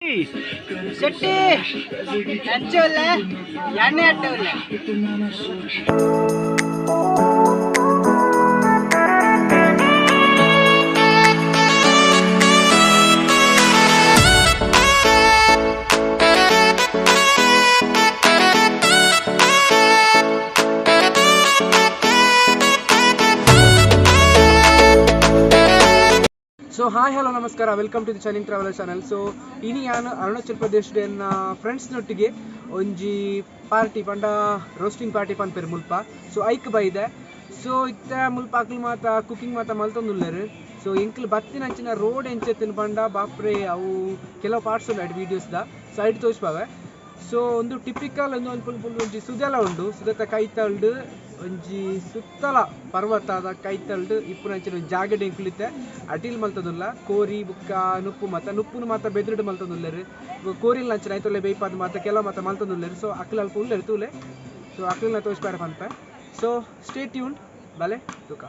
ಶೆಟ್ಟಿ ಎಂಚ ಉಲ್ಲೆ ಎಣ್ಣೆ ಅಟ್ಟೆ ಉಲ್ಲೆ. ಸೊ ಹಾಯ್, ಹಲೋ, ನಮಸ್ಕಾರ. Welcome to the Chalin Traveller channel. So ಇನಿ ಯಾನ್ ಅರುಣಾಚಲ್ ಪ್ರದೇಶ ಎನ್ನ ಫ್ರೆಂಡ್ಸ್ನೊಟ್ಟಿಗೆ ಒಂಜಿ ಪಾರ್ಟಿ ಪಂಡ ರೋಸ್ಟಿಂಗ್ ಪಾರ್ಟಿ ಪನ್ಪೆರ್ ಮುಲ್ಪ. ಸೊ ಐಕ್ ಬೈದೆ. ಸೊ ಇತ್ತೆ ಮುಲ್ಪ ಅಕ್ಲು ಮಾತ ಕುಕಿಂಗ್ ಮಾತ ಮಲ್ತೊಂದುಲ್ಲೆರ್. ಸೊ ಎಂಕ್ಲು ಬತ್ತಿನಂಚಿನ ರೋಡ್ ಎಂಚೆತ್ತಿನ ಪಂಡ, ಬಾಪ್ರೆ, ಅವು ಕೆಲವು ಪಾರ್ಟ್ಸ್ ಉಂಡು ವೀಡಿಯೋಸ್ ದ. ಸೊ ಐಟ್ ತೋಜ್ಪಾವೆ. ಸೊ ಒಂದು ಟಿಪಿಕಲ್ ಒಂದು ಒಂದು ಫುಲ್ ಫುಲ್ ಒಂಜಿ ಸುದೆಲ ಉಂಡು. ಸುದೆತ ಕೈತಲ್ಡ್ ಒಂಜಿ ಸುತ್ತಲ ಪರ್ವತದ ಕೈತಲ್ಡ್ ಇಪ್ಪುನಂಚಿನ ಒಂಜಿ ಜಾಗಡ್ ಎಂಕುಲು ಇತ್ತೆ ಅಟಿಲ್ ಮಲ್ತೊಂದುಲ್ಲ. ಕೋರಿ ಬುಕ್ಕ ನುಪ್ಪು ಮಾತ, ನುಪ್ಪುನು ಮಾತ ಬೆದ್ರಡ್ ಮಲ್ತೊಂದುಲ್ಲೆರ್. ಕೋರಿಲ್ ಅಂಚಿನ ಐತೊಲ್ಲೆ ಬೇಯ್ಪಾದ್ ಮಾತ ಕೆಲವು ಮಾತ ಮಲ್ತೊಂದುಲ್ಲೆರ್. ಸೊ ಅಕ್ಲ್ ಅಲ್ಪ ಉಲ್ಲೆರ್ ತೂಲೆ. ಸೊ ಅಕ್ಲೆನ ತೋಜ್ಪಾರೆ ಪನ್ಪೆ. ಸೊ ಸ್ಟೇ ಟ್ಯೂನ್, ಬಲೆ ತುಕ.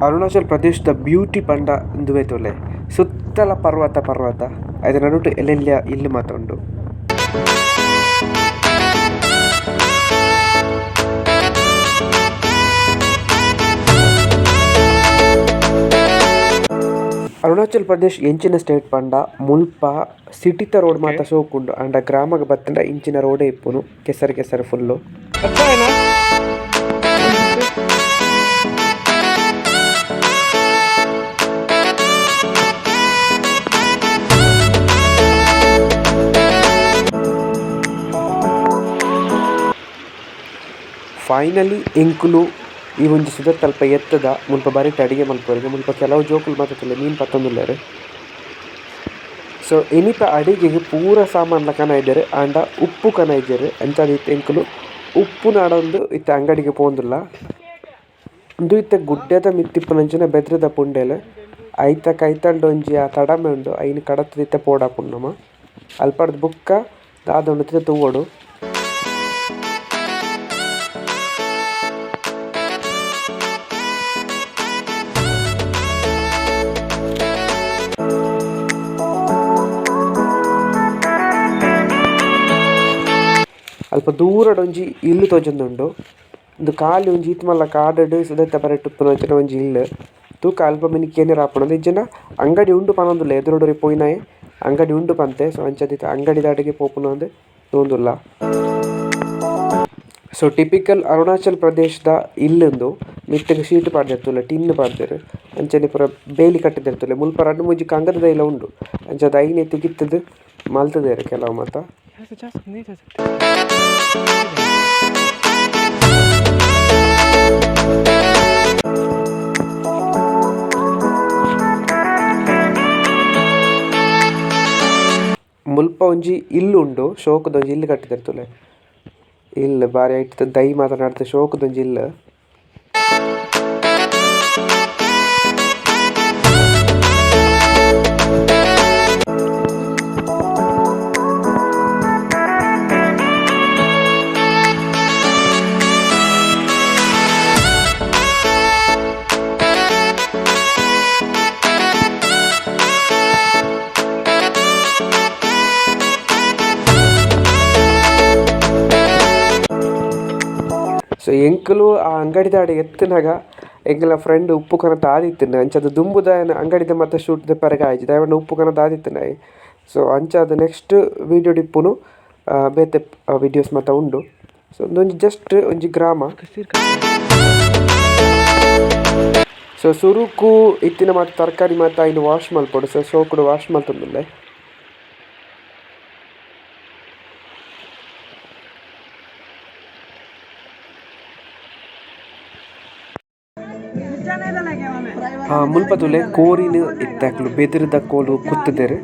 ಅರುಣಾಚಲ್ ಪ್ರದೇಶದ ಬ್ಯೂಟಿ ಪಂಡ ಉಂದುವೇ ತೂಲೆ. ಸುತ್ತಲ ಪರ್ವತ ಪರ್ವತ, ಐತ ನಡುಟು ಎಲ್ಲೆಲ್ಯ ಇಲ್ಲು ಮಾತ ಉಂಡು. ಅರುಣಾಚಲ್ ಪ್ರದೇಶ ಎಂಚಿನ ಸ್ಟೇಟ್ ಪಂಡ, ಮುಲ್ಪ ಸಿಟಿತ ರೋಡ್ ಮಾತ ಶೋಕುಂಡು. ಆಂಡ ಗ್ರಾಮಗ್ ಬತ್ತ್ಂಡ ಇಂಚಿನ ರೋಡೇ ಇಪ್ಪುನು, ಕೆಸರು ಕೆಸರು ಫುಲ್ಲು. ಫೈನಲಿ ಎಂಕುಲು ಈ ಒಂಜಿ ಸುದೆತ್ತಲ್ಪ ಎತ್ತುದ ಮುಲ್ಪ ಬರಿಟ್ ಅಡಿಗೆ ಮಲ್ಪುವೆರ್. ಮುಲ್ಪ ಕೆಲವು ಜೋಕುಲು ಮಾತ ತೂಲೆ ಮೀನ್ ಪತ್ತೊಂದುಲ್ಲೆರ್. ಸೊ ಇನಿತ ಅಡಿಗೆಗ್ ಪೂರ ಸಾಮಾನ್ಲ ಕನೈದೆರ್, ಆಂಡ ಉಪ್ಪು ಕನೈಜೆರ್. ಅಂಚಾದ್ ಇತ್ತೆ ಎಂಕುಲು ಉಪ್ಪು ನಾಡೊಂದು ಇತ್ತೆ ಅಂಗಡಿಗ್ ಪೋವೊಂದುಲ್ಲ. ಉಂದು ಇತ್ತೆ ಗುಡ್ಡೆದ ಮಿತ್ತ್ ಇಪ್ಪುನಂಚಿನ ಬೆದ್ರದ ಪುಂಡೆಲ್. ಐತ ಕೈತಲ್ಡ್ ಒಂಜಿ ಆ ತಡಮೆ ಉಂಡು, ಐನ್ ಕಡತ್ದ್ ಇತ್ತೆ ಪೋಡಾಪುಂಡು ನಮ. ಅಲ್ಪರ್ದ್ ಬೊಕ್ಕ ದಾದ ಉಂಡು ತೂವೊಡು. ಅಲ್ಪ ದೂರಡ್ ಒಂಜಿ ಇಲ್ಲ್ ತೋಜೊಂದುಂಡು. ಉಂದು ಖಾಲಿ ಒಂಜಿ ಈತ್ ಮಲ್ಲ ಕಾಡ್ ಡ್ ಸುದೆತ ಬರಿಟ್ ಉಪ್ಪುನಂಚಿನ ಒಂಜಿ ಇಲ್ಲ್. ತೂಕ ಅಲ್ಪ ಮಿನಿ ಕೇನೆರೆ ಆಪುಂಡು ಇಜ್ಜಿಂಡ ಅಂಗಡಿ ಉಂಡು ಪನೊಂದುಲ್ಲೆ. ಎದುರುಡು ಒರಿ ಪೋಯಿನಾಯೆ ಅಂಗಡಿ ಉಂಡು ಪಂತೆ. ಸೊ ಅಂಚಾದ್ ಇತ್ತೆ ಅಂಗಡಿದಾಡೆಗೆ ಪೋಪುನ ಅಂದ್ ತೂವೊಂದುಲ್ಲ. ಸೊ ಟಿಪಿಕಲ್ ಅರುಣಾಚಲ್ ಪ್ರದೇಶದ ಇಲ್ಲ್ ಉಂದು. ಮಿತ್ತುಗ್ ಶೀಟ್ ಪಾಡ್ದೆರ್ ತೂಲೆ, ಟಿನ್ ಪಾಡ್ದೆರ್. ಅಂಚನೆ ಪೂರ ಬೇಲಿ ಕಟ್ಟುದೆರ್ ತೂಲೆ. ಮುಲ್ಪ ರಡ್ಡ್ ಮೂಜಿ ಕಂಗದ ದೈಲ ಉಂಡು. ಅಂಚಾದ್ ಐನೆ ತಿಗಿತ್ತುದು ಮಲ್ತುದೆರ್ ಕೆಲವು ಮಾತ. ಮುಲ್ಪ ಒಂಜಿ ಇಲ್ಲ್ ಉಂಡು, ಶೋಕುದ ಒಂಜಿ ಇಲ್ಲ್ ಕಟ್ಟಿದೆರ್ ತೂಲೆ. ಇಲ್ಲ್ ಬಾರಿ ಐಟ್ ದೈ ಮಾತ ನಡ್ದ್ ಶೋಕುದ ಒಂಜಿ ಇಲ್ಲ್. ಸೊ ಎಂಕುಲು ಆ ಅಂಗಡಿದಾಡೆ ಎತ್ತುನಗ ಎಂಕಲ್ನ ಫ್ರೆಂಡ್ ಉಪ್ಪು ಕನತ ಆದಿತ್ತುಂಡು. ಅಂಚಾದ್ ದುಂಬುದ ಅಂಗಡಿದ ಮಾತ ಶೂಟ್ ದೆಪ್ಪರೆಗ್ ಆಯಿಜಿ. ದಾಯೆ ಪಂಡ ಉಪ್ಪು ಕನತ ಆದಿತ್ತುಂಡು ಆಯೆ. ಸೊ ಅಂಚಾದ್ ನೆಕ್ಸ್ಟ್ ವೀಡಿಯೋ ಇಪ್ಪುನು ಬೇತೆ ವೀಡಿಯೋಸ್ ಮಾತ ಉಂಡು. ಸೊ ಉಂದೊಂಜಿ ಜಸ್ಟ್ ಒಂಜಿ ಗ್ರಾಮ. ಸೊ ಸುರುಕು ಇತ್ತಿನ ಮಾತ ತರಕಾರಿ ಮಾತ ಐನ್ ವಾಶ್ ಮಲ್ಪೊಡು. ಸೊ ಸೋಕುಡು ವಾಶ್ ಮಲ್ತೊಂದುಲ್ಲೆ. ಮುಲ್ಪ ತೂಲೆ, ಕೋರಿನ್ ಇತ್ತೆ ಅಕುಲು ಬೆದ್ರದ ಕೋಲು ಕುತ್ತುದೆರ್.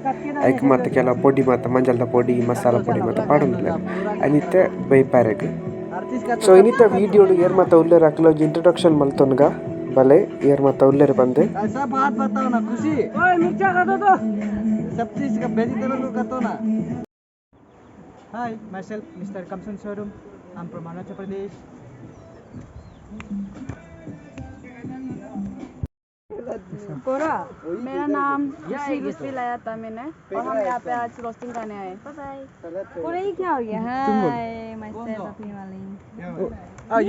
ಐಕ್ ಮಾತ ಕೆಲವು ಪೊಡಿ ಮಾತ, ಮಂಜಲ್ದ ಪೊಡಿ, ಮಸಾಲ ಪೊಡಿ ಮಾತ ಪಾಡೊಂದುಲ್ಲೆರ್. ಐನ್ ಇತ್ತೆ ಬೇಯ್ಪಾರೆಗ್. ಸೊ ಇನಿತ ವೀಡಿಯೋಡ್ ಏರ್ ಮಾತ ಉಲ್ಲೆರ್ ಅಕುಲು ಒಂಜಿ ಇಂಟ್ರೊಡಕ್ಷನ್ ಮಲ್ತೊನ್ಗ ಬಲೆ, ಏರ್ ಮಾತ ಉಲ್ಲೆರ್ ಪಂದ್. ऐसा बात बताओ ना खुशी. ओए, मिर्चा खाता तो सब चीज का वेजिटेबल को खाता ना. Hi, myself Mr. Kamsan Sorum. I'm from Arunachal Pradesh. कोरा, मेरा नाम खुशी लाया था मैंने और हम यहाँ पे आज रोस्टिंग करने आए। बाय। कोरा, ये क्या हो गया? हाय, my self अपनी वाली।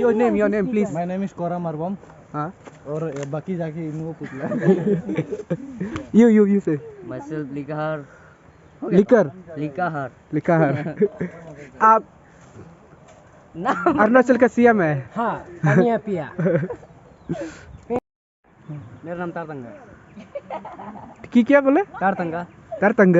Your name, your name please. My name is Kora Marbam. हाँ। और बाकी जाके इनको पूछ लो। You you you say. Myself Likahar. Liquor. Likahar. Likahar. आप अरुणाचल का सीएम है। हाँ, पानी पिया। मेरा नाम तारतंगा। की क्या बोले? तारतंगा। तारतंग।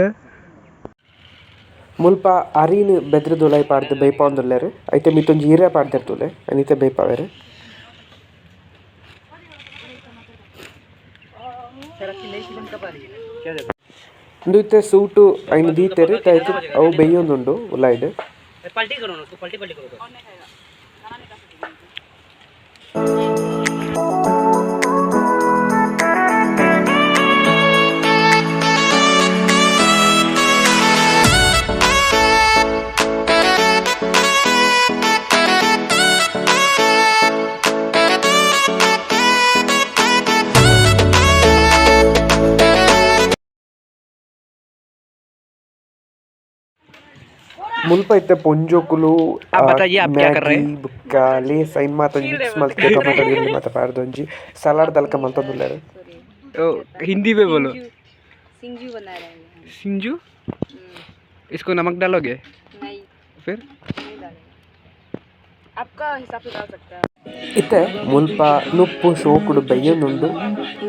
ಮುಲ್ಪ ಅರಿನ್ ಬೆದ್ರದೊಲಾಯಿ ಪಾಡ್ದು ಬೈಪಾವೊಂದುಲ್ಲೆರ್, ಐತ ಮಿತ್ತೊಂಜಿ ಇರೆ ಪಾಡ್ದೆರ್ ತೂಲೆ, ಅನಿತ ಬೈಪಾವೆರ್. ಉಂದು ಇತ್ತೆ ಸೂಟು ಐನ್ ದೀತೆರ್, ಇತ್ತೆ ಐಕ್ ಅವು ಬೆಯ್ಯೊಂದುಂಡು ಉಲಾಯಿಡ್. पलटी करो ना उसको, पलटी पलटी करो। ಮುಲ್ಪ ಇತ್ತೆ ಪೊಂಜೋಕುಲು आप बताइए, आप क्या कर रहे हैं? ಮ್ಯಾಗಿ ಬುಕ್ಕ ಲೇಸ್ ಐನ್ ಮಾತ ಒಂಜಿ ಮಿಕ್ಸ್ ಮಲ್ತ್ ಟೊಮೆಟೊ ಗಿರ್ಲಿ ಮಾತ ಪಾಡ್ದ್ ಒಂಜಿ ಸಲಾಡ್ ದಲ್ಕ ಮಲ್ತೊಂದುಲ್ಲೆರ್. ओ, हिंदी में बोलो। सिंजू बना रहे हैं हम। सिंजू, इसको नमक डालोगे? नहीं। फिर? नहीं डालेंगे, आपका हिसाब से डाल सकते हैं। ಇತ್ತೆ ಮುಲ್ಪ ನುಪ್ಪು ಶೋಕುಡು ಬೆಯ್ಯೊಂದುಂಡು.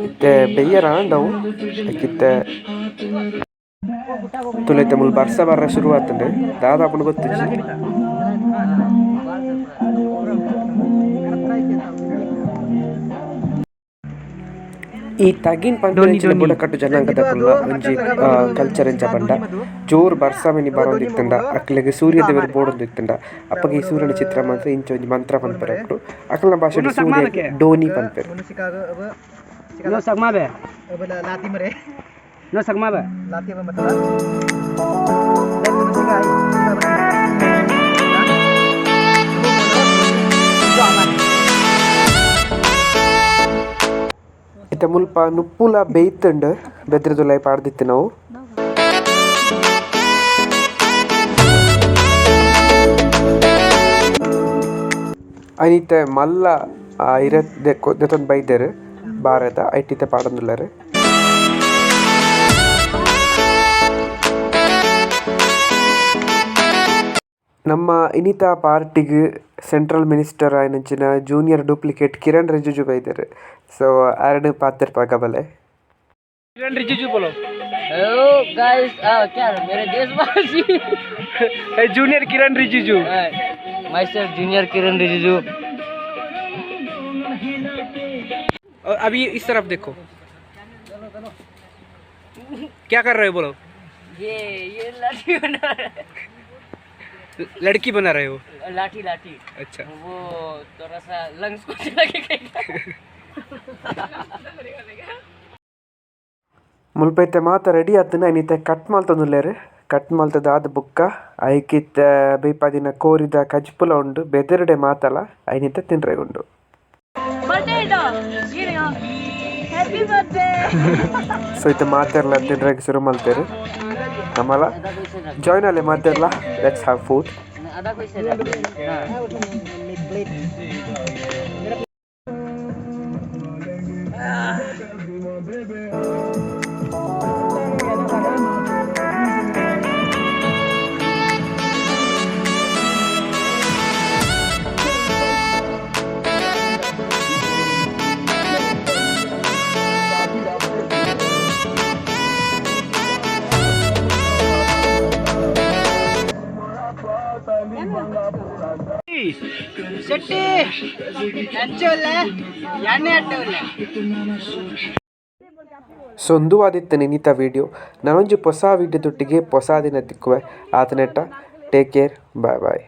ಇತ್ತೆ ಬೆಯ್ಯರ ಆಂಡವು ಐಕಿತ್ತೆ ತೂಲೆ, ಇತ್ತೆ ಮುಲ್ಪ ಬರ್ಸ ಬರ್ರೆ ಶುರು ಆತುಂಡು, ದಾದ ಆಪುಂಡು ಗೊತ್ತಿಜ್ಜಿ. ಈ ತಗಿನ್ ಪನ್ಪಿನಂಚಿನ ಬುಡಕಟ್ಟು ಜನಾಂಗದಕುಲ್ನ ಒಂಜಿ ಕಲ್ಚರ್ ಎಂಚ ಪಂಡ, ಜೋರು ಬರ್ಸ ಮಿನಿ ಬರೊಂದಿತ್ತುಂಡ ಅಕ್ಲೆಗ್ ಸೂರ್ಯ ದೇವೆರ್ ಬೋಡೊಂದಿತ್ತುಂಡ ಅಪಗ ಈ ಸೂರ್ಯನ ಚಿತ್ರ ಮಾತ್ರ ಇಂಚ ಒಂಜಿ ಮಂತ್ರ ಪನ್ಪೆರ್ ಅಕುಲು. ಅಕಲ್ನ ಭಾಷೆಡ್ ಸೂರ್ಯ ಡೋನಿ ಪನ್ಪೆರ್. नो सकमा बे। लाती मरे। नो सकमा बे। लाती में मतलब सिखा। ಇತ್ತೆ ಮುಲ್ಪ ನುಪ್ಪುಲ ಬೇಯ್ತುಂಡು ಬೆದ್ರದುಲಾಯಿ ಪಾಡ್ದಿತ್ತಿನವು. ಐನಿತ್ತೆ ಮಲ್ಲ ಇರೆ ದೆತೊಂದು ಬೈದೆರ್ ಬಾರೆದ, ಐಟ್ ಇತ್ತೆ ಪಾಡೊಂದುಲ್ಲೆರ್. ನಮ್ಮ ಇನಿತ ಪಾರ್ಟಿಗ್ ಸೆಂಟ್ರಲ್ ಮಿನಿಸ್ಟರ್ ಆಯಿನಂಚಿನ ಜೂನಿಯರ್ ಡೂಪ್ಲಿಕೇಟ್ ಕಿರಣ್ ರಿಜಿಜು ಬೈದೆರ್. ಸೊ ಆರೆನ್ ಪಾತೆರ್ಪಾಗ ಬಲೆ. किरण रिजिजू बोलो। हेलो गाइस, क्या मेरे देशवासी। Junior Kiran Rijiju. My self junior Kiran Rijiju. और अभी इस तरफ देखो, क्या कर रहे हो बोलो। ये लाठी बना रहा है। लड़की बना रहे हो? लाठी लाठी। अच्छा। वो थोड़ा सा लंग्स को चला के। ಮುಲ್ಪ ಇತ್ತೆ ಮಾತ ರೆಡಿ ಆತುಂಡು. ಐನ್ ಇತ್ತೆ ಕಟ್ ಮಲ್ತೊಂದುಲ್ಲೆರ್. ಕಟ್ ಮಲ್ತುದು ಆದ್ ಬೊಕ್ಕ ಐಕ್ ಇತ್ತೆ ಬೇಯ್ಪಾದಿನ ಕೋರಿದ ಕಜ್ಪುಲ ಉಂಡು, ಬೆದರುಡೆ ಮಾತಲ ಐನ್ ಇತ್ತೆ ತಿನ್ರೆಗ್ ಉಂಡು. Happy birthday. ಸೊ ಇತ್ತೆ ಮಾತೆರ್ಲ ತಿನ್ರೆಗ್ ಶುರು ಮಲ್ತೆರ್. ನಮಲ ಜಾಯ್ನ್ ಆಲೆ ಮಾತೆರ್ಲ, let's have food. आधा पैसे। हाँ। प्लेट। ಶೆಟ್ಟಿ ಎಂಚೊಲ್ಲೆ ಎಣ್ಣೆ ಅಟ್ಟೆ. ಸೊ ಉಂದು ಆದಿತ್ತೆ ಇನಿತ ವಿಡಿಯೋ. ನನೊಂಜಿ ಪೊಸ ವಿಡಿಯೋದೊಟ್ಟಿಗೆ ಪೊಸ ದಿನ ತಿಕ್ಕುವೆ. ಆತನೆಟ್ಟ ಟೇಕ್ ಕೇರ್, ಬಾಯ್ ಬಾಯ್.